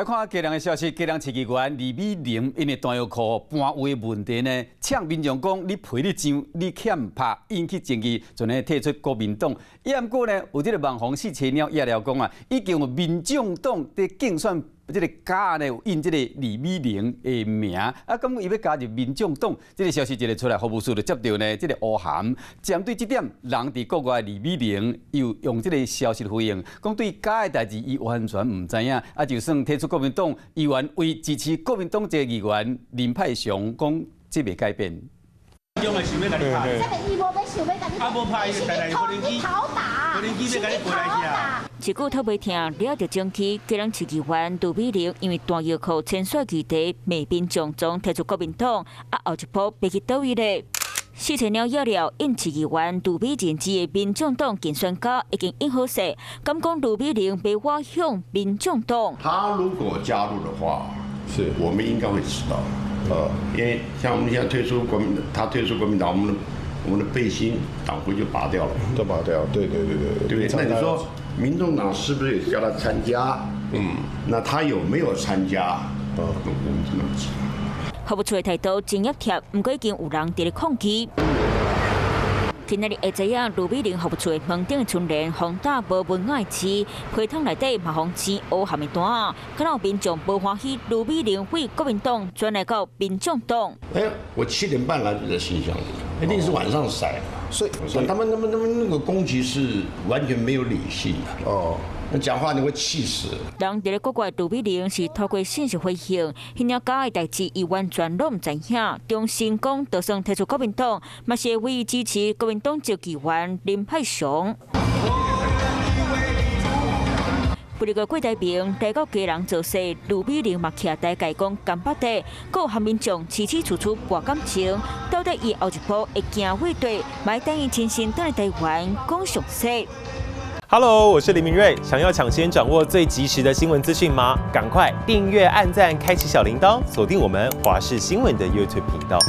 來看基隆的消息，基隆市議員李美玲因為彈藥庫搬位問題呢，嗆民眾講你賠你上，你欠拍，引起爭議，就呢退出國民黨。抑毋過呢，有這個網紅四千鳥也了講啊，已經有民眾黨佇競選這個卡呢，有印這個李美玲的名，啊，咁伊欲加入民眾黨，這個消息一个出來，服務處就接著呢這個烏函。針對這點，人佇國外李美玲又用這個消息回應，講對假的代誌伊完全毋知影，啊，就算退出國民黨，依然為支持國民黨這個議員林派雄講，這袂改變。伊無討打，一句頭袂聽，了就爭氣。基隆市議員盧美玲因為彈藥庫參選議題，罵民眾總退出國民黨，啊後一步欲去佗位咧？四千鳥約了，應市議員盧美玲之的民眾黨競選卡已經印好勢，敢講盧美玲欲倚向民眾黨。他如果加入的話，是我們應該會知道。因為像我們現在退出國民，他退出國民黨，我們的背心黨徽就拔掉了，都拔掉，對對對對，對不對？那你說民眾黨是不是也叫他參加？嗯，那他有沒有參加？啊，我們真的不知道。服務處的態度真業貼，毋過已經有人佇咧抗議。今仔日下晝啊，盧美玲服務處的門頂的春聯，予打無文案的字，批桶內底嘛予簽烏函的單，敢若有民眾無歡喜盧美玲對國民黨轉來到民眾黨。哎，我7點半來就在信箱裡，一定是晚上塞。所以，所以他們那個攻擊是完全沒有理性的。哦。那講話你會氣死。人佇咧國外，盧美玲是透過信息回應，彼領假的代誌伊完全攏毋知影。中心講，就算退出國民黨，嘛是會支持國民黨籍議員林派雄。不過郭台銘來到基隆造勢，盧美玲嘛徛台共伊講干巴爹，閣有和民眾起起處處博感情，到底伊後一步會行佗佗，嘛等伊親身轉來台灣講詳細。 Hello，我是林明瑞。想要搶先掌握最及時的新聞資訊嗎？趕快訂閱、按讚、開啟小鈴鐺，鎖定我們華視新聞的 YouTube 頻道。